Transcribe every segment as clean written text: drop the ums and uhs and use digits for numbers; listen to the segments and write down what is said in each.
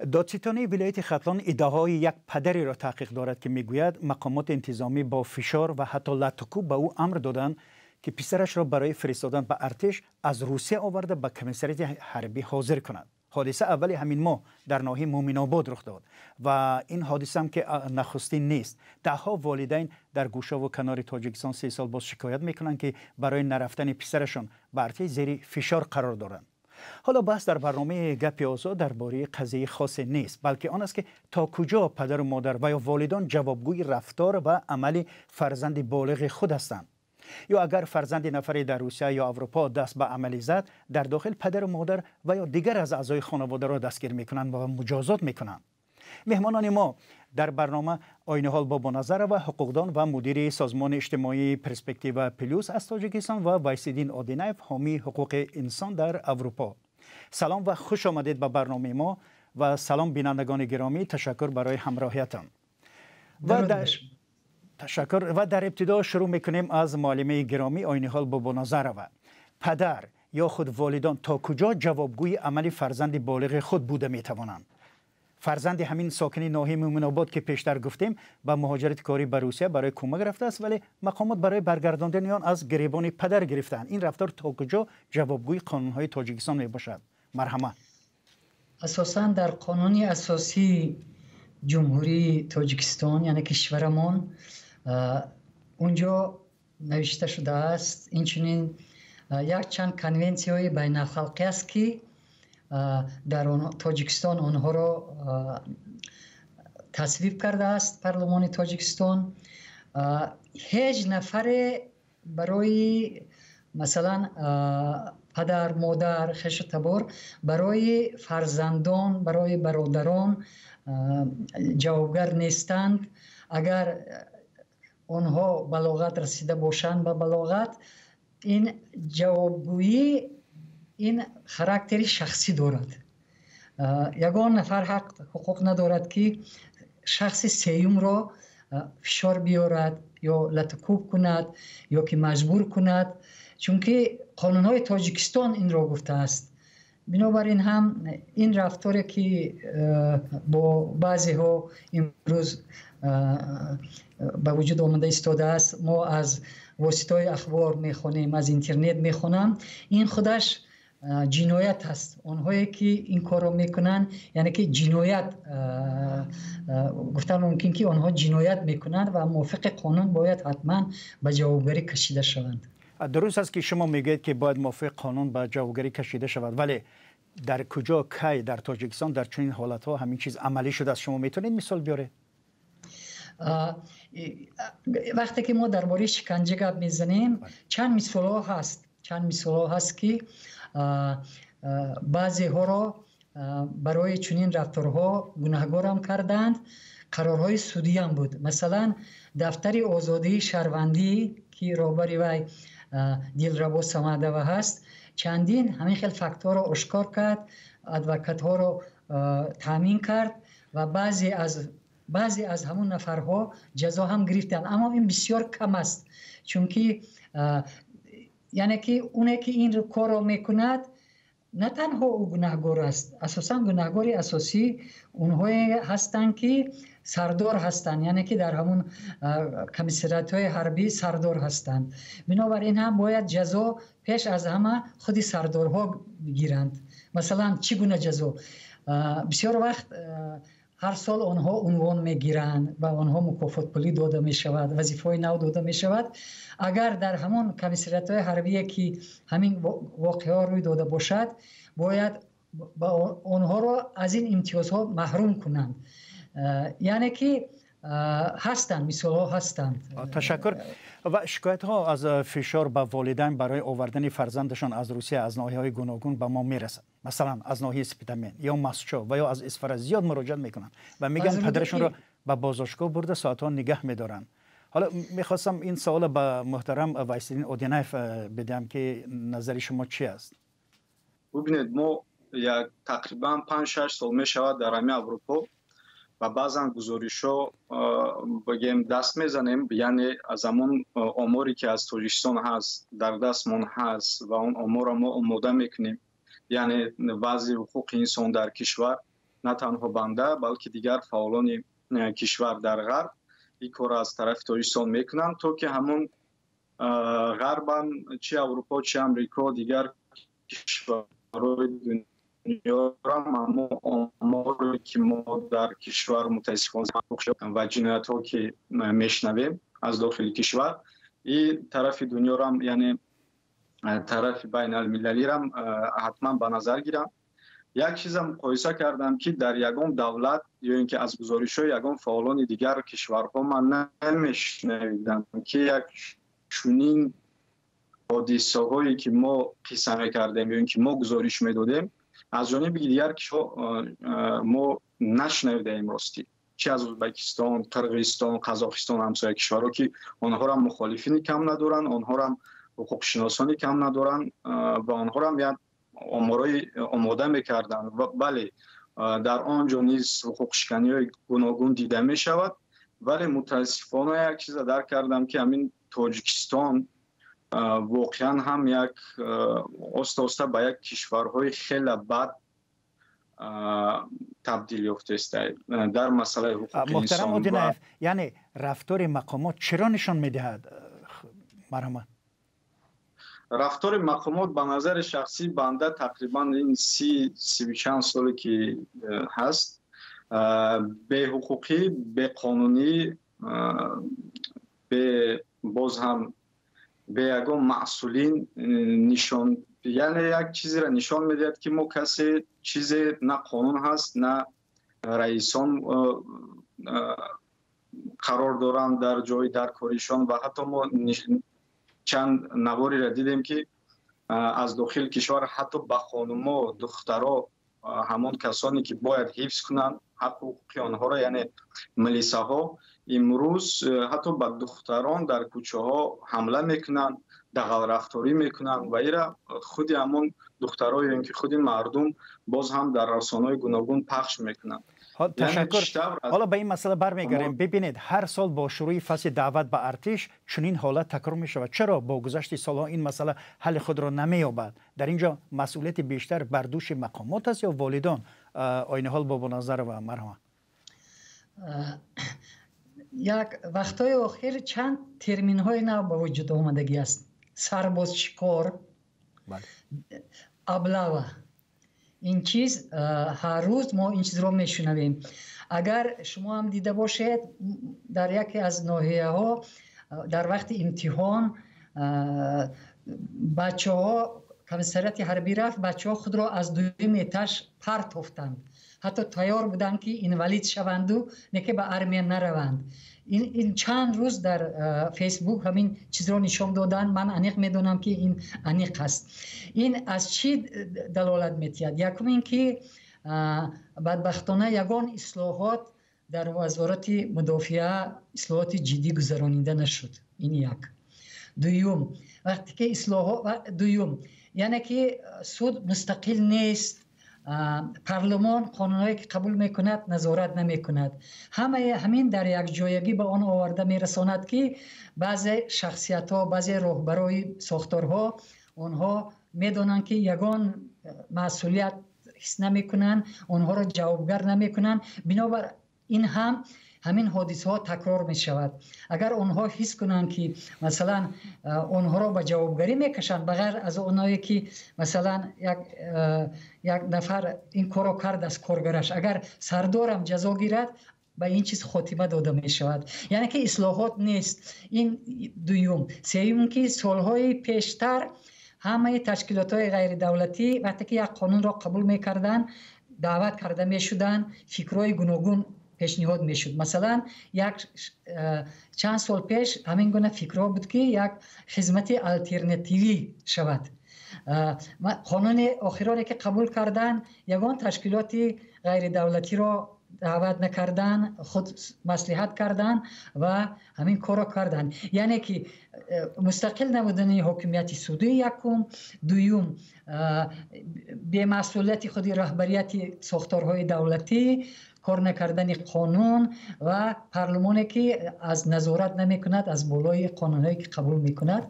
Додситонии вилояти Хатлон иддаоҳои як падареро таҳқиқ дорад, ки мегӯяд, мақомоти интизомӣ бо фишор ва ҳатто латтукӯб ба ӯ амр доданд, ки писарашро барои фиристодан ба артиш аз Русия оварда, ба комиссариати ҳарбӣ ҳозир кунад. Ҳодиса аввали ҳамин моҳ дар ноҳияи Муъминобод рух дод ва ин ҳодисаам ки нахустин нест. Даҳҳо волидайн дар гӯшаву канори Тоҷикистон 3 сол боз шикоят мекунанд, ки барои нарафтани писарашон ба артиш зери фишор қарор доранд. Ҳоло баҳс дар барномаи «Гапи озод» дар бораи қазияи хосе нест, балки он аст, ки то куҷо падару модар ва ё волидон ҷавобгӯи рафтор ва амали фарзанди болиғи худ ҳастанд, ё агар фарзанди нафаре дар Русия ё Аврупо даст ба амале зад, дар дохил падару модар ва ё дигар аз аъзои хонаводаро дастгир мекунанд ва муҷозот мекунанд. Меҳмонони мо дар барнома: Ойниҳол Бобоназарова, ҳуқуқдон ва мудири созмони иҷтимоии «Перспектива Плюс» аз Тоҷикистон, ва Вайсиддин Одинаев, ҳомии ҳуқуқи инсон дар Аврупо. Салом ва хуш омадед ба барномаи мо ва салом, бинандагони гиромӣ, ташаккур барои ҳамроҳиятон ва дар ташаккур. Ва дар ибтидо шурӯъ мекунем аз муаллимаи гиромӣ Ойниҳол Бобоназарова. Падар ё худ волидон то куҷо ҷавобгӯи амали фарзанди болиғи худ буда метавонанд? Фарзанди ҳамин сокини ноҳияи Муъминобод, ки пештар гуфтем, ба муҳоҷирати корӣ ба Русия барои кӯмак рафтааст, вале мақомот барои баргардондани он аз гиребони падар гирифтаанд. Ин рафтор то куҷо ҷавобгӯи қонунҳои Тоҷикистон мебошад? Марҳамат. Асосан дар қонуни асосии Ҷумҳурии Тоҷикистон, яъне кишварамон, унҷо навишта шудааст. Инчунин якчанд конвенсияҳои байналхалқӣ аст, ки дар Тоҷикистон онҳоро тасвиб кардааст парлумони Тоҷикистон. Ҳеҷ нафаре барои, масалан, падар, модар, хешу табор барои фарзандон, барои бародарон ҷавобгар нестанд. Агар онҳо балоғат расида бошанд, ба балоғат, ин ҷавобгӯӣ ин характери шахсӣ дорад. Ягон нафар ҳақ, ҳуқуқ надорад, ки шахси сеюмро фишор биёрад ё латукӯб кунад, ё ки маҷбур кунад, чунки қонунҳои Тоҷикистон инро гуфтааст. Бинобар ин ҳам ин рафторе, ки бо баъзеҳо имрӯз ба вуҷуд омада истодааст, мо аз воситаҳои ахбор мехонем, аз интернет мехонам, ин худаш ҷиноят аст. Онҳое ки ин корро мекунанд, яъне ки ҷиноят гуфтан мумкин, ки онҳо ҷиноят мекунанд ва мувофиқи қонун бояд ҳатман ба ҷавобгарӣ кашида шаванд. Дуруст аст, ки шумо мегӯед, ки бояд мувофиқи қонун ба ҷавобгарӣ кашида шавад, вале дар куҷо, кай дар Тоҷикистон дар чунин ҳолатҳо ҳамин чиз амалӣ шудааст? Шумо метавонед мисол биёред? Вақте ки мо дар бораи шиканҷа гап мезанем, чанд мисолҳо ҳаст, чанд мисолҳо ҳаст, ки баъзеҳоро барои чунин рафторҳо гунаҳгорам карданд, қарорҳои судиам буд. Масалан, дафтари озодии шаҳрвандӣ, ки роҳбари вай Дилрабо Самадова ҳаст, чандин ҳамин хел фактҳоро ошкор кард, адвокатҳоро таъмин кард ва баъзе аз ҳамун нафарҳо ҷазо ҳам гирифтанд. Аммо ин бисёр кам аст, чунки яъне ки оне ки ин корро мекунад, на танҳо ӯ гунаҳгор аст. Асосан гунаҳгори асосӣ онҳое ҳастанд, ки сардор ҳастанд, яъне ки дар ҳамун комиссариатҳои ҳарбӣ сардор ҳастанд. Бинобар ин ҳам бояд ҷазо пеш аз ҳама худи сардорҳо гиранд. Масалан, чӣ гуна ҷазо? Бисёр вақт ҳар сол онҳо унвон мегиранд, ба онҳо мукофотпулӣ дода мешавад, вазифаҳои нав дода мешавад. Агар дар ҳамон комиссариатҳои ҳарбие, ки ҳамин воқеаҳо рӯй дода бошад, бояд онҳоро аз ин имтиёзҳо маҳрум кунанд. Яъне ки ҳастанд, мисолҳо ҳастанд. Ташаккур. Ва шикоятҳо аз фишор ба волидайн барои овардани фарзандашон аз Русия аз ноҳияҳои гуногун ба мо мерасад. Масалан, аз ноҳияи Спитамен ё Мастчо ва ё аз Исфара зиёд муроҷиат мекунанд ва мегӯянд, падарашонро ба боздоштгоҳ бурда, соатҳо нигаҳ медоранд. Ҳоло мехостам ин саволро ба муҳтарам Вайсиддин Одинаев бидиҳам, ки назари шумо чӣ аст? Бубинед, мо як тақрибан 5-6 сол мешавад дар ҳамин Аврупо ба баъзан гузоришҳо, бигем, даст мезанем, яъне аз ҳамон оморе, ки аз Тоҷикистон ҳаст, дар дастмон ҳаст ва он оморро мо омода мекунем, яъне вазъи ҳуқуқи инсон дар кишвар. На танҳо банда, балки дигар фаъолони кишвар дар ғарб ин корро аз тарафи Тоҷикистон мекунанд, то ки ҳамон ғарбам, чи Аврупо, чи Амрико, дигар кишварҳои дунёрам ҳамон оморе ки мо дар кишвар мутаассифона ва ҷиноятҳо ки мешунавем аз дохили кишвар, ин тарафи дунёрам, яъне тарафи байналмилалирам ҳатман ба назар гирам. Як чизам муқоиса кардам, ки дар ягон давлат ё ин ки аз гузоришҳои ягон фаъолони дигар кишварҳо ман намешунавидам, ки як чунин ҳодисаҳое ки мо қисса мекардем ё ин ки мо гузориш медодем, аз ҷониби дигар кишварҳо мо нашунавидаем ростӣ. Чи аз Ӯзбекистон, Қирғизистон, Қазоқистон, ҳамсоя кишварҳо, ки онҳорам мухолифини кам надоранд, онҳорам ҳуқуқшиносони кам надоранд ва онҳорам як оморҳои омода мекарданд. Бале, дар он ҷо низ ҳуқуқшиканиҳои гуногун дида мешавад, вале мутаассифона як чиза дарк кардам, ки ҳамин Тоҷикистон воқеан ҳам як оста оста ба як кишварҳои хеле бад табдил ёфтааст дар масъалаи ҳуқуқи инсон. Муҳтарам Одинаев, яъне рафтори мақомот чиро нишон медиҳад? Марҳамат. Рафтори мақомот ба назари шахсии банда тақрибан ин 30-сиву чанд соле ки ҳаст, беҳуқуқӣ, беқонунӣ, боз ҳам бе ягон масъулин нишон, яъне як чизеро нишон медиҳад, ки мо касе чизе на қонун ҳаст, на раисон қарор доранд дар ҷои дар коришон. Ва ҳатто мо чанд навориро дидем, ки аз дохили кишвар ҳатто ба хонумо, духтаро, ҳамон касоне ки бояд ҳифз кунанд ҳаққу ҳуқуқи онҳоро, яъне милисаҳо, имрӯз ҳатто ба духтарон дар кӯчаҳо ҳамла мекунанд, дағалрафторӣ мекунанд ва ира худи ҳамон духтаро ё ин ки худи мардум боз ҳам дар расонаҳои гуногун пахш мекунанд. Ташаккур. Ҳоло ба ин масъала бармегардем. Бибинед, ҳар сол бо шурӯи фасли даъват ба артиш чунин ҳолат такрор мешавад. Чаро бо гузашти солҳо ин масъала ҳалли худро намеёбад? Дар ин ҷо масъулияти бештар бар дӯши мақомот аст ё волидон? Оинаҳол Бобоназарова, марҳамат. Як вақтҳои охир чанд терминҳои нав ба вуҷуд омадагӣ аст. Сарбозшикор, облава. Ин чиз ҳар рӯз мо ин чизро мешунавем. Агар шумо ҳам дида бошед, дар яке аз ноҳияҳо дар вақти имтиҳон бачаҳо комиссариати ҳарбӣ рафт, бачаҳо худро аз дуюм этаж партофтанд. Ҳатто тайёр буданд, ки инвалид шаванду не ки ба армия нараванд. Ин чанд рӯз дар Фейсбук ҳамин чизро нишон доданд. Ман аниқ медонам, ки ин аниқ аст. Ин аз чӣ далолат метиҳад? Якум ин ки бадбахтона ягон ислоҳот дар Вазорати мудофиа, ислоҳоти ҷиддӣ гузаронида нашуд. Ин як. Дуюм, вақте ки ислоҳот, дуюм, яъне ки суд мустақил нест, парлумон қонунҳое ки қабул мекунад назорат намекунад. Ҳамаи ҳамин дар якҷоягӣ ба он оварда мерасонад, ки баъзе шахсиятҳо, баъзе роҳбарои сохторҳо, онҳо медонанд, ки ягон масъулият ҳис намекунанд, онҳоро ҷавобгар намекунанд. Бинобар ин ҳам ҳамин ҳодисаҳо такрор мешавад. Агар онҳо ҳис кунанд, ки масалан онҳоро ба ҷавобгарӣ мекашанд, ба ғайр аз оное ки масалан як нафар ин корро кард аз коргараш, агар сардорам ҷазо гирад, ба ин чиз хотима дода мешавад. Яъне ки ислоҳот нест. Ин дуюм. Сеюм, ки солҳои пештар ҳамаи ташкилотҳои ғайридавлатӣ вақте ки як қонунро қабул мекарданд, даъват карда мешуданд, фикрҳои гуногун пешниҳод мешуд. Масалан, як чанд сол пеш ҳамин гуна фикрҳо буд, ки як хизмати алтернативӣ шавад. Қонуни охироне ки қабул карданд, ягон ташкилоти ғайридавлатиро даъват накарданд, худ маслиҳат карданд ва ҳамин корро карданд. Яъне ки мустақил набудани ҳокимияти судӣ якум, дуюм, бемасъулияти худи раҳбарияти сохторҳои давлатӣ, кор накардани қонун ва парлумоне ки аз назорат намекунад аз болои қонунҳое ки қабул мекунад.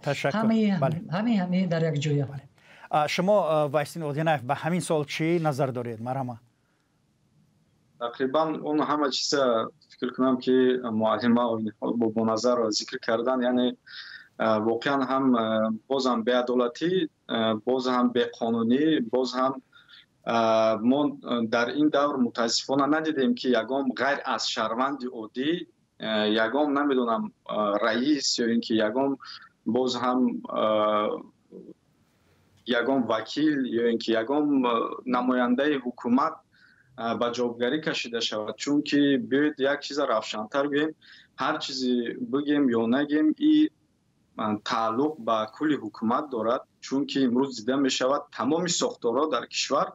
Ҳамаи дар як ҷоя. Шумо, Вайсин Одинаев, ба ҳамин суол чӣ назар доред? Марҳамат. Тақрибан он ҳама чиза фикр кунам, ки муаллима Бобоназарова зикр кардан, яъне воқеан ҳам боз ҳам беадолатӣ, боз ҳам беқонунӣ, боз ҳам мо дар ин давр мутаассифона надидем, ки ягон ғайр аз шаҳрванди оддӣ, ягон, намедонам, раис ё ин ки ягон боз ҳам ягон вакил ё ин ки ягон намояндаи ҳукумат ба ҷавобгарӣ кашида шавад. Чунки биёед, як чиза равшантар гӯем: ҳар чизе бигем ё нагем, и тааллуқ ба кулли ҳукумат дорад, чунки имрӯз дида мешавад, тамоми сохторҳо дар кишвар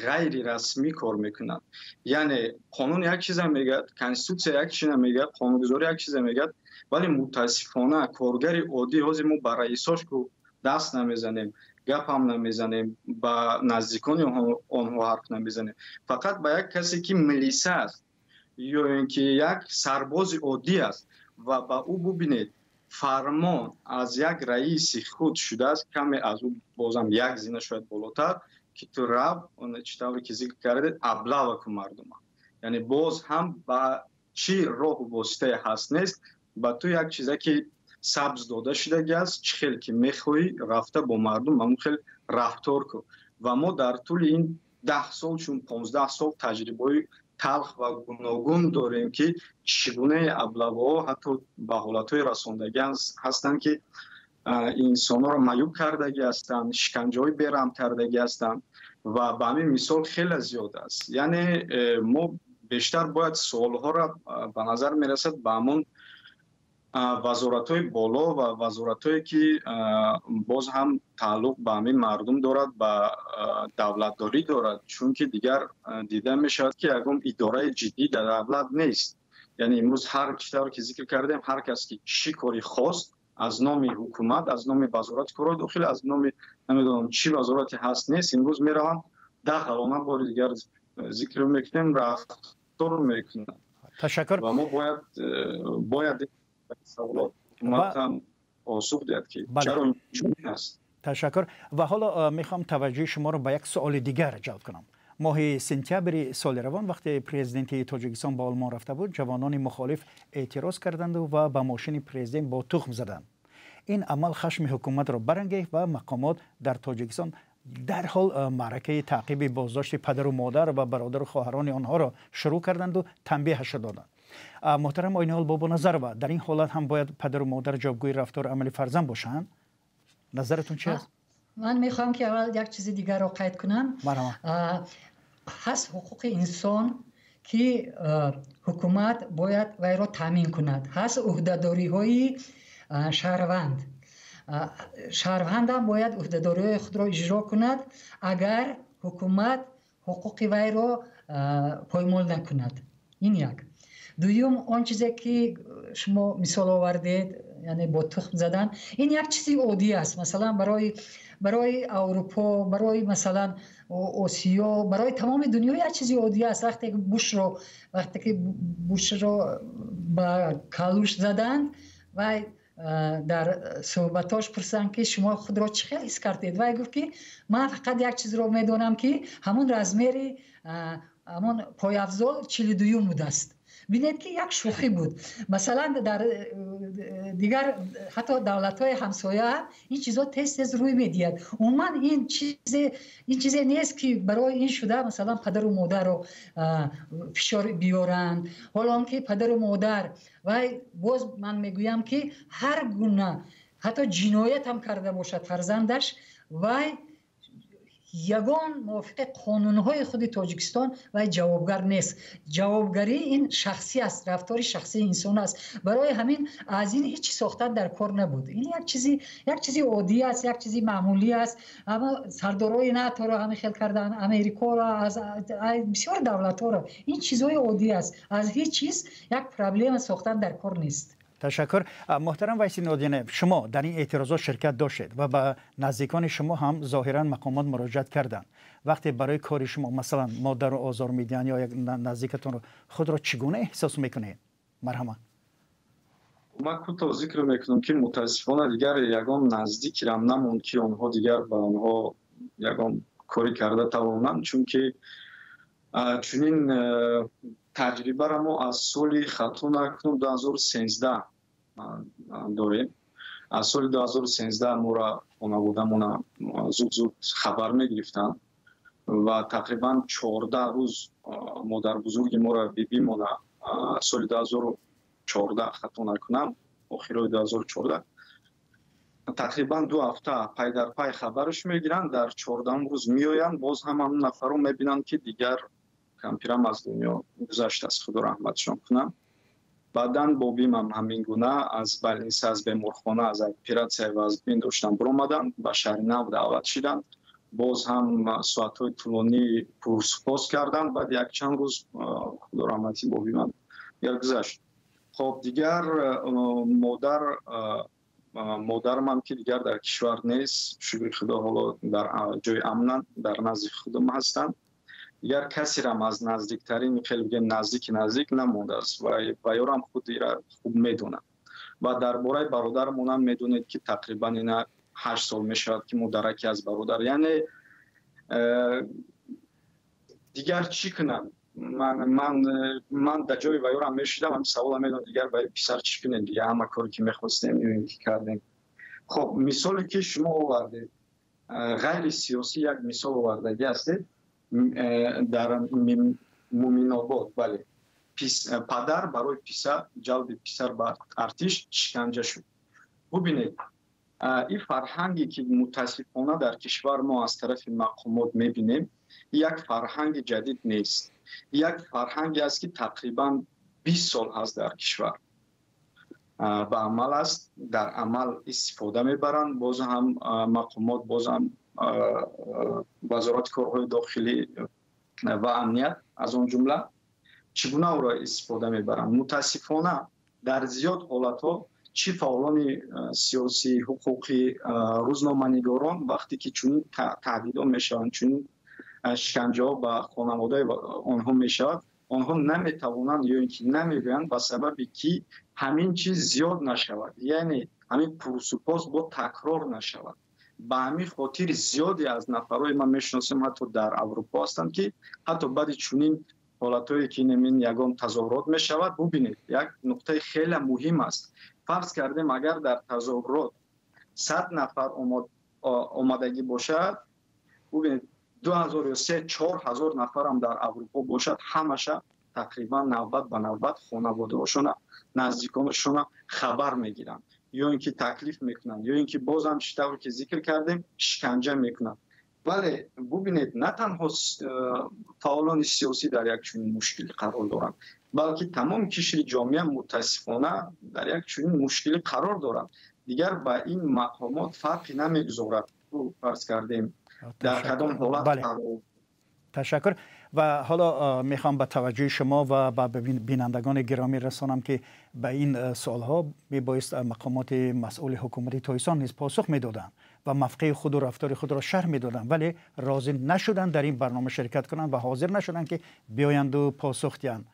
ғайрирасмӣ кор мекунанд. Яъне қонун як чиза мегӯяд, конститутсия як чиза мегӯяд, қонунгузорӣ як чиза мегӯяд, вале мутаассифона коргари оддӣ, ҳозир мо ба раисош ку даст намезанем, гапам намезанем, ба наздикони онҳо ҳарф намезанем, фақат ба як касе ки милиса аст ё ин ки як сарбози оддӣ аст ва ба ӯ бубинед, фармон аз як раиси худ шудааст, каме аз ӯ бозам як зина шояд болотар, ки ту рав, чӣ тавре ки зикр кардед, облава кун мардума. Яъне боз ҳам ба чӣ роҳу воситае ҳаст нест, ба ту як чизе ки сабз дода шудаги аст, чӣ хел ки мехоҳӣ, рафта бо мардум ҳамон хел рафтор кун. Ва мо дар тӯли ин 10 сол, чун 15 сол таҷрибаҳои талх ва гуногун дорем, ки чӣ гунаи облаваҳо ҳатто ба ҳолатҳои расондагӣ ҳастанд, ки инсонҳоро маъюб кардагӣ ҳастанд, шиканҷаҳои бераҳм кардагӣ ҳастанд ва ба ҳамин мисол хеле зиёд аст. Яъне мо бештар бояд суолҳоро, ба назар мерасад, ба ҳамон вазоратҳои боло ва вазоратҳое ки боз ҳам тааллуқ ба ҳамин мардум дорад, ба давлатдорӣ дорад, чунки дигар дида мешавад, ки ягон идораи ҷиддӣ дар давлат нест. Яъне имрӯз ҳар чӣ тавре ки зикр кардем, ҳар кас ки чӣ кори хост, аз номи ҳукумат, аз номи Вазорати корҳои дохилӣ, аз номи намедонам чӣ вазорате ҳаст нест, имрӯз мераванд, дағалона, бори дигар зикр мекунем, рафтор мекунанд. Ташаккур. Ва мо бояд саволот ҳукуматам посух диҳад, ки чаро чунин аст. Ташаккур. Ва ҳоло мехоҳам таваҷҷӯҳи шуморо ба як суоли дигар ҷалб кунам. Моҳи сентябри соли равон, вақте президенти Тоҷикистон ба Олмон рафта буд, ҷавонони мухолиф эътироз карданду ва ба мошини президент бо тухм заданд. Ин амал хашми ҳукуматро барангехт ва мақомот дар Тоҷикистон дарҳол маъракаи таъқиби боздошти падару модар ва бародару хоҳарони онҳоро шурӯъ карданду танбеҳашро доданд. Муҳтарам Оиниҳол Бобоназарова, дар ин ҳолат ҳам бояд падару модар ҷавобгӯи рафтору амали фарзанд бошанд? Назаратон чи аст? Ман мехоҳам, ки аввал як чизи дигарро қайд кунам. Ҳаст ҳуқуқи инсон, ки ҳукумат бояд вайро таъмин кунад, ҳаст ӯҳдадориҳои шаҳрванд. Шаҳрвандам бояд ӯҳдадориҳои худро иҷро кунад, агар ҳукумат ҳуқуқи вайро поймол накунад. Ин як. Дуюм, он чизе ки шумо мисол овардед, яъне бо тухм задан, ин як чизи оддӣ аст. Масалан, барои Аврупо, барои, масалан, Осиё, барои тамоми дунё як чизи оддӣ аст. Вақте ки Бушро ба калуш заданд, вай дар суҳбатош пурсанд, ки шумо худро чӣ хел ҳис кардед, вай гуфт, ки ман фақат як чизро медонам, ки ҳамон размери ҳамон пойафзол 42-юм будааст. Бинед, ки як шӯхӣ буд. Масалан, дар дигар ҳатто давлатҳои ҳамсоя ин чизо тез тез рӯй медиҳад. Умуман ин чизе нест, ки барои ин шуда, масалан, падару модарро фишор биёранд. Ҳоло он ки падару модар вай, боз ман мегӯям, ки ҳар гуна ҳатто ҷиноят ҳам карда бошад фарзандаш, вай ягон мувофиқи қонунҳои худи Тоҷикистон вай ҷавобгар нест. Ҷавобгарӣ ин шахсӣ аст, рафтори шахсии инсон аст. Барои ҳамин аз ин ҳеҷ сохтан дар кор набуд. Ин як чизи оддӣ аст, як чизи маъмулӣ аст. Ама сардорои НАТОро ҳамин хел карданд, Америкоро, аз бисёр давлатҳоро. Ин чизҳои оддӣ аст, аз ҳеҷ чиз як проблема сохтан дар кор нест. Ташаккур. Муҳтарам Вайси Одинаев, шумо дар ин эътирозот ширкат доштед ва ба наздикони шумо ҳам зоҳиран мақомот муроҷиат карданд. Вақте барои кори шумо, масалан, модарро озор медиҳанд ё як наздикатонро, худро чӣ гуна эҳсос мекунед? Марҳамат. Ман кӯтоҳ зикр мекунам, ки мутаассифона дигар ягон наздикирам намонд, ки онҳо дигар ба онҳо ягон корӣ карда тавонанд, чунки Чунин таҷрибаро мо аз соли, хато накунам, 2013 дорем. Аз соли 2013 моро, хонаводамона зуд зуд хабар мегирифтанд ва тақрибан 14 рӯз модарбузурги моро, бибимона, соли 2014, хато накунам, охирои 2014, тақрибан 2 ҳафта пайдарпай хабараш мегиранд. Дар 14-ум рӯз меоянд, боз ҳам ҳамн нафарро мебинанд, ки дигар кампирам аз дунё гузаштааст, Худо раҳматшон кунам. Баъдан бобимам ҳамин гуна аз больница, аз беморхона, аз оператсияи вазбин доштан биромаданд, ба Шаҳри Нав даъват шиданд, боз ҳам соатҳои тӯлонӣ пурсупос карданд. Баъд якчанд рӯз, Худо раҳматӣ, бобимам дигар гузашт. Хоб, дигар модармам, ки дигар дар кишвар нест, шукри Худо, ҳоло дар ҷои амнанд, дар назди худам ҳастанд. Дигар касерам аз наздиктарин, хеле бигем, наздики наздик намондааст ва ёрам худ ира хуб медонад. Ва дар бораи бародармонам медонед, ки тақрибан ина 8 сол мешавад, ки мо дараки аз бародар, яъне дигар чӣ кунам? Ман дар ҷои ваёрам мешудам, ҳам савола медонам: дигар ба писар чӣ кунем? Дигар ҳама коре ки мехостем, ки кардем. Хоб, мисоле ки шумо овардед, ғайри сиёсӣ як мисол овардагӣ ҳастед дар Муминобод. Бале, падар барои писар, ҷалби писар ба артиш шиканҷа шуд. Бубинед, ин фарҳанге ки мутаассифона дар кишвар мо аз тарафи мақомот мебинем, як фарҳанги ҷадид нест, як фарҳанге аст, ки тақрибан 20 сол ҳаст дар кишвар ба амал аст, дар амал истифода мебаранд. Боз ҳам мақомот, боз ҳам Вазорати корҳои дохилӣ ва амният аз он ҷумла, чӣ гуна ӯро истифода мебаранд? Мутаассифона, дар зиёд ҳолатҳо чӣ фаъолони сиёсӣ, ҳуқуқӣ, рӯзноманигорон вақте ки чунин таҳдидҳо мешаванд, чунин шиканҷаҳо ба хонаводаи онҳо мешавад, онҳо наметавонанд ё ин ки намегӯянд, ба сабаби ки ҳамин чиз зиёд нашавад, яъне ҳамин пурсупос бо такрор нашавад. Ба ҳамин хотир зиёде аз нафарҳои ман мешиносем, ҳатто дар Аврупо ҳастанд, ки ҳатто баъди чунин ҳолатҳое ки немин ягон тазоҳурот мешавад. Бубинед, як нуқтаи хеле муҳим аст. Фарз кардем, агар дар тазоҳурот 100 нафар омадагӣ бошад, бубинед, 2000 ё 3-4 ҳазор нафарам дар Аврупо бошад, ҳамаша тақрибан навбат ба навбат хонаводаҳошона, наздиконашона хабар мегиранд ё ин ки таклиф мекунанд, ё ин ки бозам, чӣ тавре ки зикр кардем, шиканҷа мекунанд. Вале бубинед, на танҳо фаъолони сиёсӣ дар як чунин мушкилӣ қарор доранд, балки тамоми қишри ҷомеа мутаассифона дар як чунин мушкилӣ қарор доранд. Дигар ба ин мақомот фарқе намегузорад, фарз кардем, дар кадом ҳолат. Ташаккур. Ва ҳоло мехоҳам ба таваҷҷӯҳи шумо ва ба бинандагони гиромӣ расонам, ки ба ин суолҳо мебоист мақомоти масъули ҳукумати Тоҷикистон низ посух медоданд ва мавқеи худу рафтори худро шарҳ медоданд, вале розӣ нашуданд дар ин барнома ширкат кунанд ва ҳозир нашуданд, ки биёянду посух диҳанд.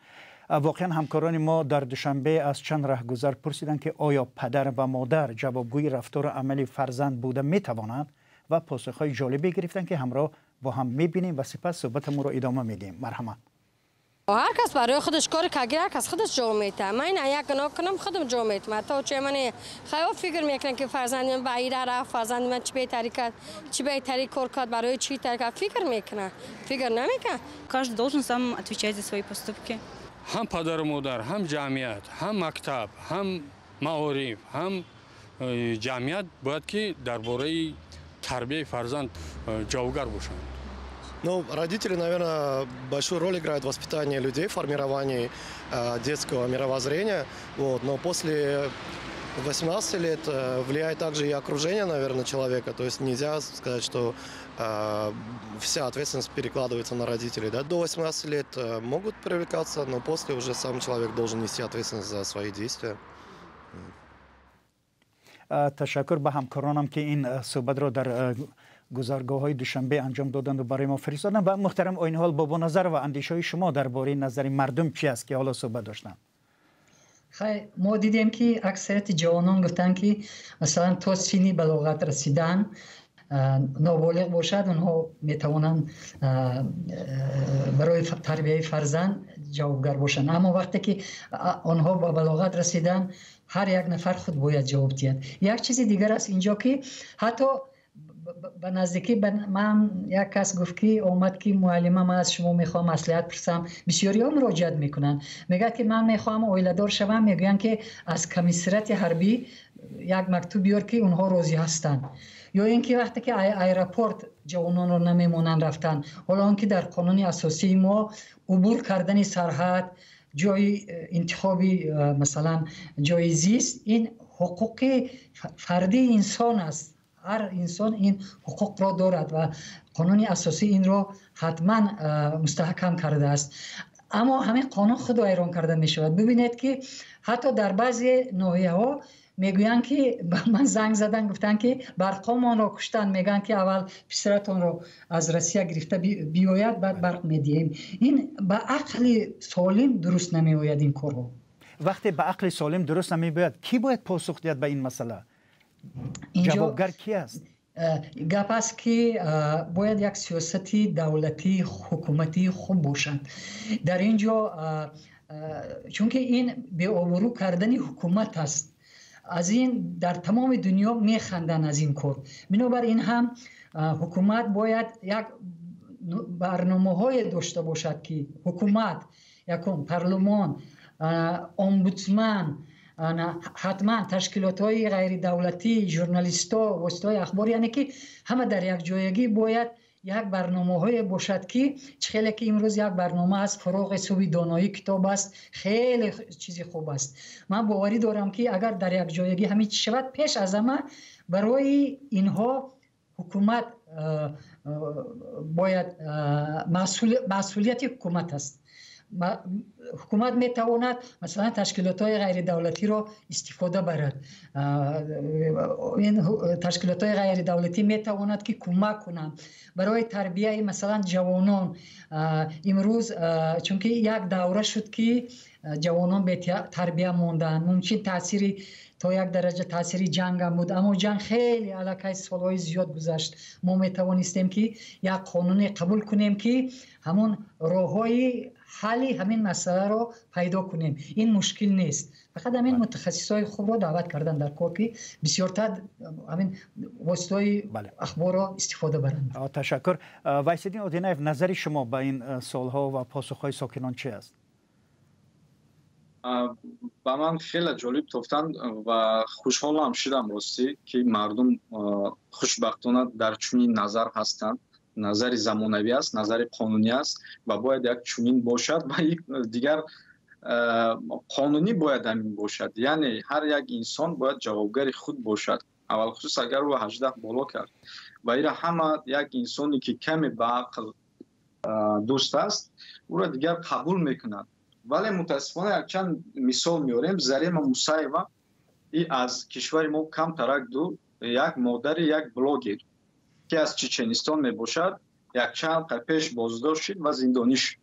Воқеан, ҳамкорони мо дар Душанбе аз чанд раҳгузар пурсиданд, ки оё падар ва модар ҷавобгӯи рафтору амали фарзанд буда метавонанд, ва посухҳои ҷолибе гирифтанд, ки ҳамроҳ бо ҳам мебинем ва сипас суҳбатамонро идома медиҳем. Марҳамат. Ҳар кас барои худаш кори каги, ҳар кас худаш ҷавоб метаҳад. Ман ина як гуноҳ кунам, худам ҷавоб метаҳам. Ҳатто чӣ ман хаёл фикр мекунам, ки фарзанди ман ба ира рафт, фарзанди ман чӣ беҳтарӣ кард, чӣ беҳтарӣ кор кард, барои чӣ тари кард, фикр мекунам, фикр намекунам. Каждый должен сам отвечать за свои поступки. Ҳам падару модар, ҳам ҷамъият, ҳам мактаб, ҳам маориф, ҳам ҷамъият бояд ки дар бораи тарбияи фарзанд ҷавобгар бошанд. Ну, родители, наверное, большую роль играют в воспитании людей, в формировании детского мировоззрения. Вот. Но после 18 лет влияет также и окружение, наверное, человека. То есть нельзя сказать, что вся ответственность перекладывается на родителей. Да? До 18 лет могут привлекаться, но после уже сам человек должен нести ответственность за свои действия. Ташаккур ба ҳамкоронам, ки ин суҳбатро дар гузаргоҳҳои Душанбе анҷом доданд ва барои мо фиристоданд. Ва муҳтарам Оинҳол Бобоназарова, андешаҳои шумо дар бораи назари мардум чи аст, ки ҳоло суҳбат доштанд? Хай, мо дидем, ки аксарияти ҷавонон гуфтанд, ки масалан то синни балоғат расидан ноболиғ бошад, онҳо метавонанд барои тарбияи фарзанд ҷавобгар бошанд. Аммо вақте ки онҳо ба балоғат расиданд, ҳар як нафар худ бояд ҷавоб диҳад. Як чизи дигар аст инҷо, ки ҳатто ба наздикӣ ман як кас гуфт, ки омад, ки муаллима, ман аз шумо мехоҳам маслиҳат пурсам. Бисёриҳо муроҷиат мекунанд, мегӯяд, ки ман мехоҳам оиладор шавам. Мегӯянд, ки аз комиссариати ҳарбӣ як мактуб биёр, ки онҳо розӣ ҳастанд. Ё ин ки вақте ки аэропорт ҷавононро намемонанд рафтан, ҳоло он ки дар қонуни асосии мо убур кардани сарҳад, ҷои интихоби, масалан, ҷои зист, ин ҳуқуқи фардии инсон аст. Ҳар инсон ин ҳуқуқро дорад ва қонуни асосӣ инро ҳатман мустаҳкам кардааст. Аммо ҳамин қонун худ вайрон карда мешавад. Бибинед, ки ҳатто дар баъзе ноҳияҳо мегӯянд, ки ба ман занг задан, гуфтанд, ки барқомонро куштанд. Мегӯянд, ки аввал писаратонро аз Россия гирифта биёяд, баъд барқ медиҳем. Ин ба ақли солим дуруст намеояд, ин корҳо. Вақте ба ақли солим дуруст намебояд, кӣ бояд посух диҳад ба ин масъала? Ҷавобгар кӣ аст? Гап аст, ки бояд як сиёсати давлатӣ, ҳукуматӣ хуб бошад дар ин ҷо, чунки ин беобрӯ кардани ҳукумат аст. Аз ин дар тамоми дунё механданд, аз ин кор. Бинобар ин ҳам ҳукумат бояд як барномаҳое дошта бошад, ки ҳукумат, якум парлумон, омбудсман, ҳатман ташкилотҳои ғайридавлатӣ, журналистҳо, воситаҳои ахбор, яъне ки ҳама дар якҷоягӣ бояд як барномаҳое бошад, ки чӣ хеле ки имрӯз як барнома аст, «Фуруғи субҳи доноӣ», китоб аст, хеле чизи хуб аст. Ман боварӣ дорам, ки агар дар якҷоягӣ ҳамин чиз шавад, пеш аз ҳама барои инҳо ҳукумат бояд, масъулияти ҳукумат аст. Ҳукумат метавонад, масалан, ташкилотҳои ғайридавлатиро истифода барад. Ин ташкилотҳои ғайридавлатӣ метавонад, ки кӯмак кунанд барои тарбияи, масалан, ҷавонон имрӯз, чунки як давра шуд, ки ҷавонон бетарбия монданд. Мумкин таъсири, то як дараҷа таъсири ҷангам буд, аммо ҷанг хеле аллакай солҳои зиёд гузашт. Мо метавонистем, ки як қонуне қабул кунем, ки ҳамон роҳҳои ҳалли ҳамин масъаларо пайдо кунем. Ин мушкил нест, фақат ҳамин мутахассисҳои хубро даъват кардан дар кор, ки бисёртар ҳамин воситаҳои ахборро истифода баранд. Ташаккур. Вайсиддин Одинаев, назари шумо ба ин суолҳо ва посухҳои сокинон чи аст? Ба ман хеле ҷолиб тофтанд ва хушҳолам шудам, ростӣ, ки мардум хушбахтона дар чунин назар ҳастанд. Назари замонавӣ аст, назари қонунӣ аст ва бояд як чунин бошад ва дигар қонунӣ бояд ҳамин бошад. Яъне ҳар як инсон бояд ҷавобгари худ бошад, аввалхусус агар ӯ 18 боло кард. Ва ира ҳама як инсоне, ки каме ба ақл дӯст аст, ӯро дигар қабул мекунад. Вале мутаассифона якчанд мисол меорем. Зарема Мусаева и аз кишвари мо камтарак дур, як модари як блогер, ки аз Чеченистон мебошад, якчанд пеш боздошт шуд ва зиндонӣ шуд.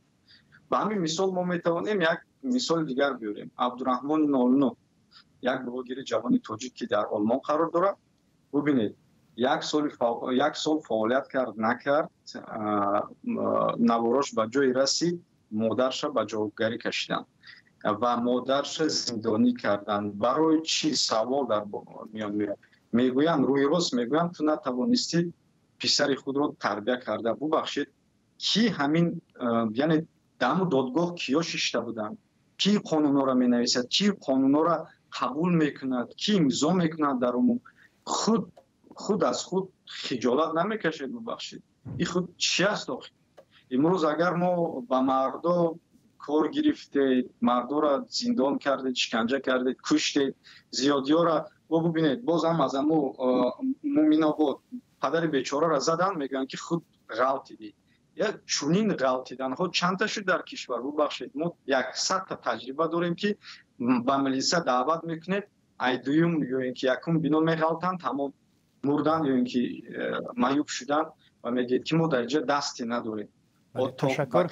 Ба ҳамин мисол мо метавонем як мисоли дигар биёрем: Абдураҳмони Нолно, як блогери ҷавони тоҷик, ки дар Олмон қарор дорад. Бубинед, як сол фаъолият кард, накард, наворош ба ҷое расид, модарша ба ҷавобгарӣ кашиданд ва модарша зиндонӣ карданд. Барои чӣ? Савол дар миён меояд. Мегӯянд, рӯи рост мегӯянд, ту натавонистӣ писари худро тарбия карда. Бубахшед, ки ҳамин, яъне даму додгоҳ киё шишта буданд? Кӣ қонунҳоро менависад, кӣ қонунҳоро қабул мекунад, кӣ имзо мекунад? Дар умум худ аз худ хиҷолат намекашед? Бубахшед, ин худ чи аст охир? Имрӯз агар мо ба мардо кор гирифтед, мардоро зиндон кардед, шиканҷа кардед, куштед зиёдиёра. Бо бубинед, боз ҳам аз амо Муминобод падари бечораро заданд, мегӯянд, ки худ ғалтидӣ. Як чунин ғалтиданҳо чандта шуд дар кишвар? Бубахшед, мо 100-та таҷриба дорем, ки ба милиса даъват мекунед, ай дуюм ё ин ки якум бино меғалтанд, тамом, мурдан ё ин ки маъюб шудан ва мегӯед, ки мо дар инҷа дасте надорем. Ташаккур.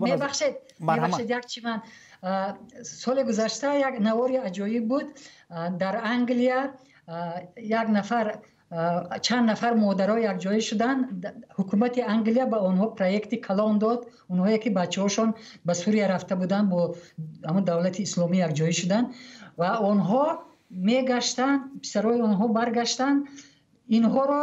Мебахшед, як чи ман, соли гузашта як навори аҷоиб буд дар Англия, як нафар Чанд нафар модаро якҷоя шуданд. Ҳукумати Англия ба онҳо проекти калон дод. Онҳое ки бачаҳошон ба Сурия рафта буданд, бо ҳамон давлати исломӣ якҷоя шуданд ва онҳо мегаштанд, писарои онҳо баргаштанд, инҳоро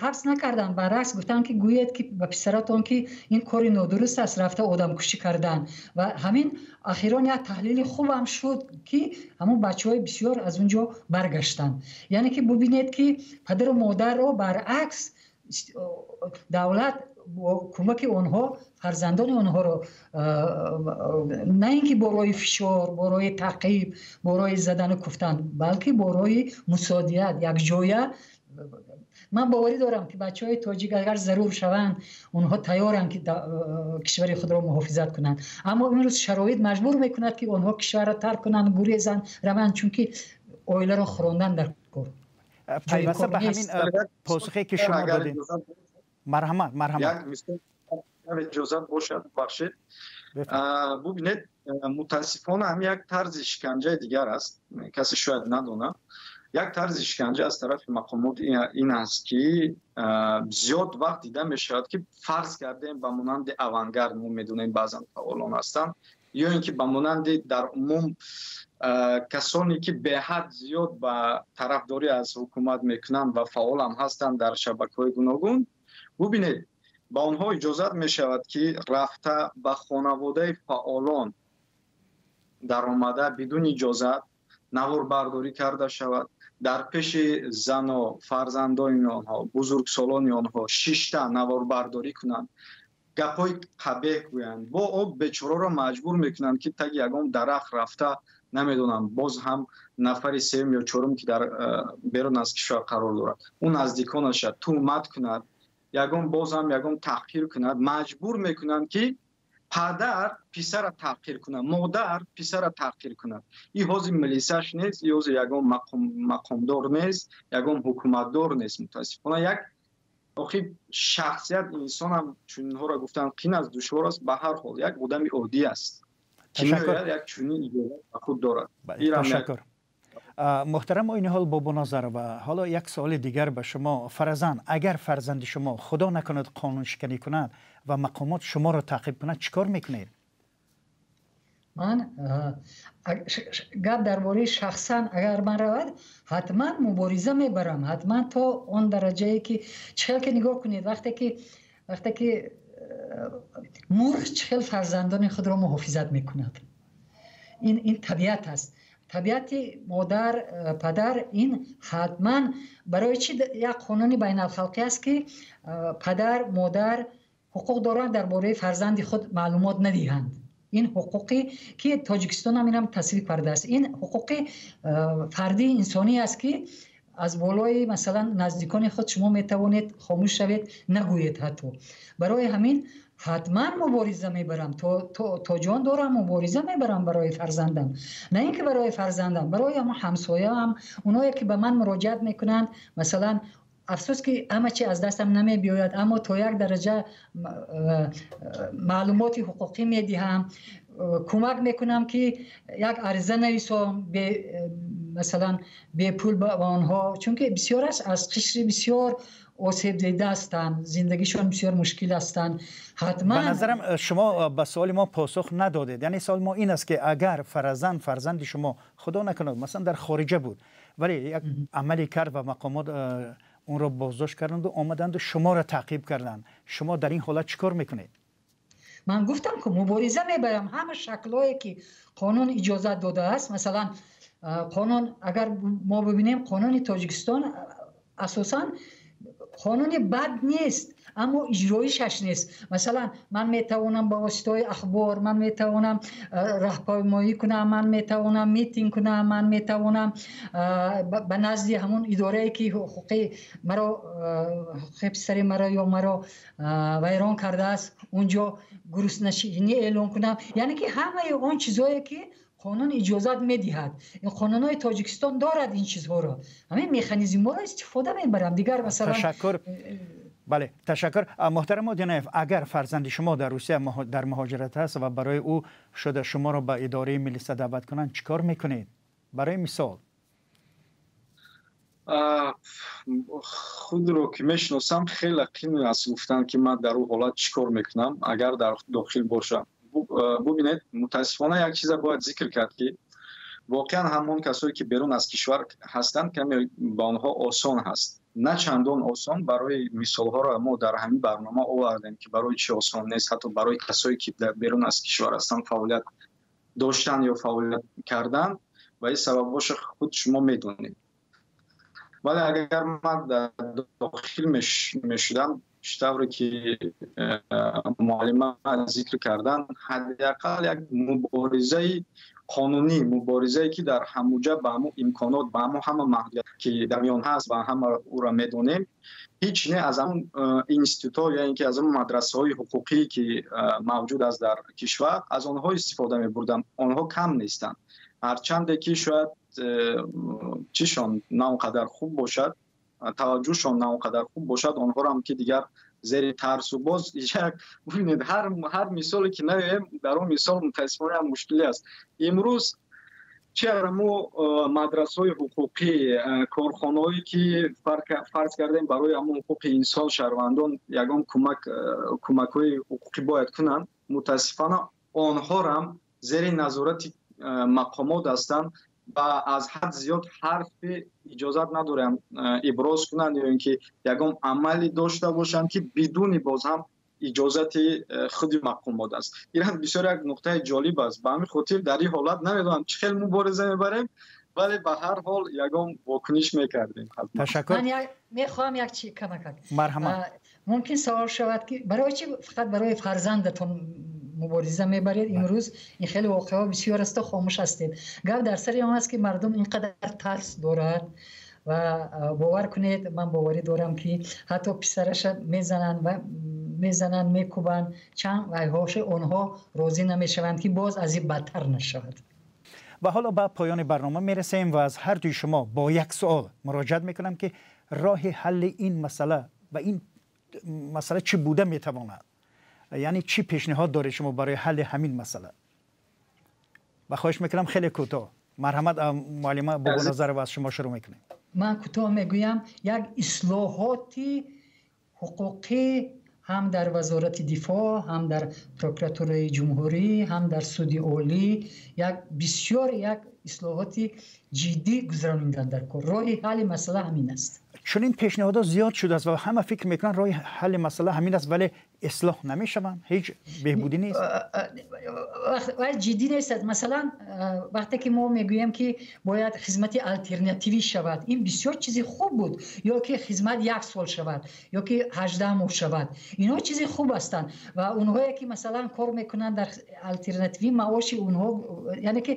ҳабс накарданд, баръакс гуфтанд, ки гӯед ки ба писаратон, ки ин кори нодуруст аст, рафта одамкушӣ кардан. Ва ҳамин ахирон як таҳлили хубам шуд, ки ҳамон бачаҳои бисёр аз он ҷо баргаштанд. Яъне ки бубинед, ки падару модарро баръакс давлат бо кӯмаки онҳо фарзандони онҳоро на ин ки бо роҳи фишор, бо роҳи таъқиб, бо роҳи задану куфтан, балки бо роҳи мусоидият якҷоя. Ман боварӣ дорам, ки бачаҳои тоҷик агар зарур шаванд, онҳо тайёранд, ки кишвари худро муҳофизат кунанд. Аммо имрӯз шароит маҷбур мекунад, ки онҳо кишварро тарк кунанд, гурезанд, раванд, чунки оиларо хӯрондан дар кор. Пайваста ба ҳамин посухе ки шумо додед, марҳамат, марҳамат. Иҷозат бошад, бахшед. Бубинед, мутаассифона ҳам як тарзи шиканҷаи дигар аст, касе шояд надонад. Як тарзи шиканҷа аз тарафи мақомот ин аст, ки зиёд вақт дида мешавад, ки фарз кардем, ба монанди «Авангард», мо медонем, баъзан фаъолон ҳастанд, ё ин ки ба монанди дар умум касоне ки беҳад зиёд ба тарафдорӣ аз ҳукумат мекунанд ва фаъолам ҳастанд дар шабакаҳои гуногун. Бубинед, ба онҳо иҷозат мешавад, ки рафта ба хонаводаи фаъолон даромада, бидуни иҷозат наворбардорӣ карда шавад, дар пеши зану фарзандони онҳо, бузургсолони онҳо шишта наворбардорӣ кунанд, гапҳои қабеҳ гӯянд. Бо об бечораро маҷбур мекунанд, ки таги ягон дарахт рафта, намедонам, боз ҳам нафари сеюм ё чорум, ки дар берун аз кишвар қарор дорад, ӯ наздиконаша туҳмат кунад, ягон боз ҳам ягон таҳқир кунад. Маҷбур мекунанд, ки падар писара таҳқир кунад, модар писара таҳқир кунад. И ҳозир милисаш нест, и ҳозир ягон мақомдор нест, ягон ҳукуматдор нест. Мутаассифона, як охи шахсият, инсонам чунинҳоро гуфтан қин аст, душвор аст. Ба ҳар ҳол, як одами оддӣ аст, ки меояд, як чунин иҷозат ба худ дорад. Ташаккур, муҳтарам Ойниҳол Бобоназарова. Ҳоло як суоли дигар ба шумо. Фарзан, агар фарзанди шумо, худо накунад, қонуншиканӣ кунад ва мақомот шуморо таъқиб кунад, чӣ кор мекунед? Ман гап дар бораи шахсан агар ман равад, ҳатман мубориза мебарам, ҳатман то он дараҷае ки чӣ хел ки нигоҳ кунед, вақте ки мурғ чӣ хел фарзандони худро муҳофизат мекунад. Ин табиат аст, табиати модар, падар. Ин ҳатман барои чӣ як қонуни байналхалқӣ аст, ки падар, модар ҳуқуқ доранд дар бораи фарзанди худ маълумот надиҳанд. Ин ҳуқуқе ки Тоҷикистон ҳам инам тасвиб кардааст, ин ҳуқуқи фардии инсонӣ аст, ки аз болои, масалан, наздикони худ шумо метавонед хомӯш шавед, нагӯед ҳатто. Барои ҳамин ҳатман мубориза мебарам, то ҷон дорам мубориза мебарам барои фарзандам. На ин ки барои фарзандам, барои ҳамон ҳамсояам, оное ки ба ман муроҷиат мекунанд. Масалан, афсӯс ки ҳама чи аз дастам намебиёяд, аммо то як дараҷа маълумоти ҳуқуқӣ медиҳам, кӯмак мекунам, ки як ариза нависом, масалан, бепул ба онҳо, чунки бисёр аст, аз қишри бисёр осебдида ҳастанд, зиндагишон бисёр мушкил ҳастанд. Ҳатман. Ба назарам, шумо ба суоли мо посух надодед. Яъне суоли мо ин аст, ки агар фарзанд, фарзанди шумо, худо накунад, масалан, дар хориҷа буд, вале як амале кард ва мақомот онро боздошт карданду омаданду шуморо таъқиб карданд, шумо дар ин ҳолат чӣ кор мекунед? Ман гуфтам, ки мубориза мебарам ҳама шаклҳое ки қонун иҷозат додааст. Масалан, қонун, агар мо бибинем, қонуни Тоҷикистон асосан қонуни бад нест, аммо иҷроишаш нест. Масалан, ман метавонам ба воситаҳои ахбор, ман метавонам раҳпаймоӣ кунам, ман метавонам митинг кунам, ман метавонам ба назди ҳамон идорае ки ҳуқуқи маро, ҳуқуқи писари маро ё маро вайрон кардааст, унҷо гуруснашинӣ эълон кунам. Яъне ки ҳамаи он чизҳое ки қонун иҷозат медиҳад, ин қонунҳои Тоҷикистон дорад ин чизҳоро, ҳамин механизмҳоро истифода мебарам. Дигар, масалан. Ташаккур, бале, ташаккур. Муҳтарам Одинаев, агар фарзанди шумо дар Русия дар муҳоҷират аст ва барои ӯ шуда шуморо ба идораи милиса даъват кунанд, чӣ кор мекунед, барои мисол? Худро ки мешиносам, хеле қин аст гуфтан, ки ман дар ӯ ҳолат чӣ кор мекунам, агар дар дохил бошам. Бубинед, мутаассифона, як чиза бояд зикр кард, ки воқеан ҳамон касое, ки берун аз кишвар ҳастанд, каме ба онҳо осон ҳаст, на чандон осон. Барои мисолҳоро мо дар ҳамин барнома овардем, ки барои чӣ осон нест ҳатто барои касое, ки берун аз кишвар ҳастанд, фаъолият доштан ё фаъолият кардан, ва ин сабабҳоша худ шумо медонед. Вале агар ман дар дохил мешудам, чӣ тавре ки муаллима зикр кардан, ҳадди ақал як муборизаи қонунӣ, муборизае, ки дар ҳамуҷа ба ҳамун имконот, ба ҳамун ҳама маҳдудият, ки дар миён ҳаст ва ҳама ӯро медонем, ҳеҷ не, аз ҳамун институтҳо ё ин ки аз ҳамун мадрасаҳои ҳуқуқӣ, ки мавҷуд аст дар кишвар, аз онҳо истифода мебурдам. Онҳо кам нестанд, ҳарчанде ки шояд чишон на он қадар хуб бошад, таваҷҷӯҳшон на он қадар хуб бошад. Онҳоро ҳам ки дигар зери тарсу боз як, бубинед, ҳар мисоле ки наёем, дар он мисол мутаассифона ҳам мушкиле аст. Имрӯз чи мо мадрасаҳои ҳуқуқӣ, корхонаҳое, ки фарз кардем, барои ҳамон ҳуқуқи инсон, шаҳрвандон ягон кӯмакҳои ҳуқуқӣ бояд кунанд, мутаассифона, онҳорам зери назорати мақомот ҳастанд ва аз ҳад зиёд ҳарфи иҷозат надоранд иброз кунанд ё ин ки ягон амале дошта бошанд, ки бидуни боз ҳам иҷозати худи мақомот аст. Ин ҳам бисёр як нуқтаи ҷолиб аст. Ба ҳамин хотир дар ин ҳолат намедонам, чӣ хел мубориза мебарем, вале ба ҳар ҳол ягон вокуниш мекардем. Ташаккур. Ман мехоҳам як чи камакак. Марҳамат. Мумкин савол шавад, ки барои чӣ фақат барои фарзандатон мубориза мебаред? Имрӯз ин хеле воқеаҳо бисёр аст, хомӯш ҳастед. Гап дар сари он аст, ки мардум ин қадар тарс дорад ва бовар кунед, ман боварӣ дорам, ки ҳатто писараша мезананд ва мезананд, мекӯбанд, чанд вайҳоше, онҳо розӣ намешаванд, ки боз аз ин бадтар нашавад. Ва ҳоло ба поёни барнома мерасем ва аз ҳар дуи шумо бо як суол муроҷиат мекунам, ки роҳи ҳалли ин масъала ва ин масъала чӣ буда метавонад, яъне чӣ пешниҳод доред шумо барои ҳалли ҳамин масъала? Ва хоҳиш мекунам, хеле кӯтоҳ. Марҳамат, муаллима Бобоназарова, аз шумо шурӯъ мекунем. Ман кӯтоҳ мегӯям: як ислоҳоти ҳуқуқӣ ҳам дар Вазорати дифоъ, ҳам дар Прокуратураи ҷумҳурӣ, ҳам дар Суди олӣ, як бисёр як ислоҳоти ҷиддӣ гузаронидан дар кор. Роҳи ҳалли масъала ҳамин аст. Чунин пешниҳодҳо зиёд шудааст ва ҳама фикр мекунанд, роҳи ҳалли масъала ҳамин аст, вале ислоҳ намешаванд, ҳеҷ беҳбудӣ нест. Ҷиддӣ нест. Масалан, вақте ки мо мегӯем, ки бояд хизмати алтернативӣ шавад, ин бисёр чизи хуб буд, ё ки хизмат як сол шавад, ё ки 18 моҳ шавад, инҳо чизи хуб ҳастанд. Ва онҳое, ки масалан кор мекунанд дар алтернативӣ, маоши онҳо, яъне ки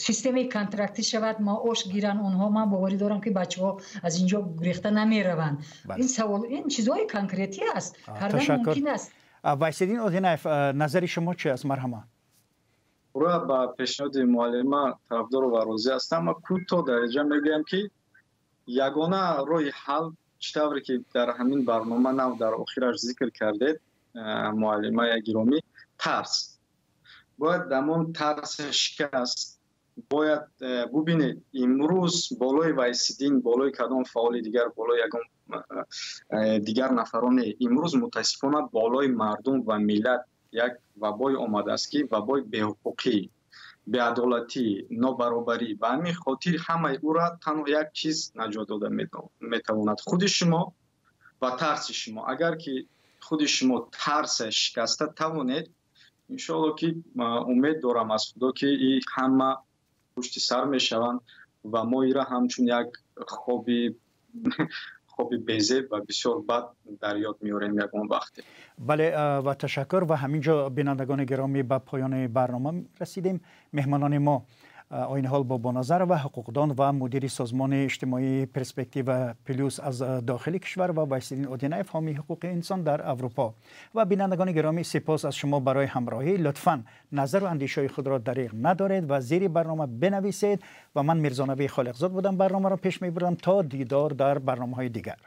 системаи контрактӣ шавад, маош гиранд онҳо. Ман боварӣ дорам, ки бачаҳо аз инҷо гурехта намераванд. Ин савол, ин чизҳои конкретӣ аст, кардан мумкин аст. Вайсиддин Одинаев, назари шумо чи аст? Марҳамат. Пурра ба пешниҳоди муаллима тарафдору ва розӣ ҳастам ва кӯтоҳ дараҷа мегӯям, ки ягона роҳи ҳал, чӣ тавре ки дар ҳамин барнома нав дар охираш зикр кардед, муаллимаи гиромӣ, тарс бояд, ҳамон тарс шикаст бояд. Бубинед, имрӯз болои Вайсиддин, болои кадом фаъоли дигар, болои ягон дигар нафароне, имрӯз мутаассифона болои мардум ва миллат як вабое омадааст, ки вабои беҳуқуқӣ, беадолатӣ, нобаробарӣ. Ба ҳамин хотир ҳамаи ӯра танҳо як чиз наҷот дода метавонад: худи шумо ва тарси шумо. Агар ки худи шумо тарса шикаста тавонед, иншоалло, ки умед дорам аз Худо, ки и ҳама пушти сар мешаванд ва мо ира ҳамчун як хоби безеб ва бисёр бад дар ёд меорем ягон вақте. Бале, ва ташаккур. Ва ҳамин ҷо, бинандагони гиромӣ, ба поёни барнома расидем. Меҳмонони мо айни ҳол Бобоназарова, ҳуқуқдон ва мудири созмони иҷтимоии «Перспектива Плюс» аз дохили кишвар, ва Вайсиддин Одинаев, ҳомии ҳуқуқи инсон дар Аврупо. Ва бинандагони гиромӣ, сипос аз шумо барои ҳамроҳӣ. Лутфан назару андешаҳои худро дариғ надоред ва зери барнома бинависед. Ва ман, Мирзонабӣ Холиқзод, будам, барномаро пеш мебурдам. То дидор дар барномаҳои дигар.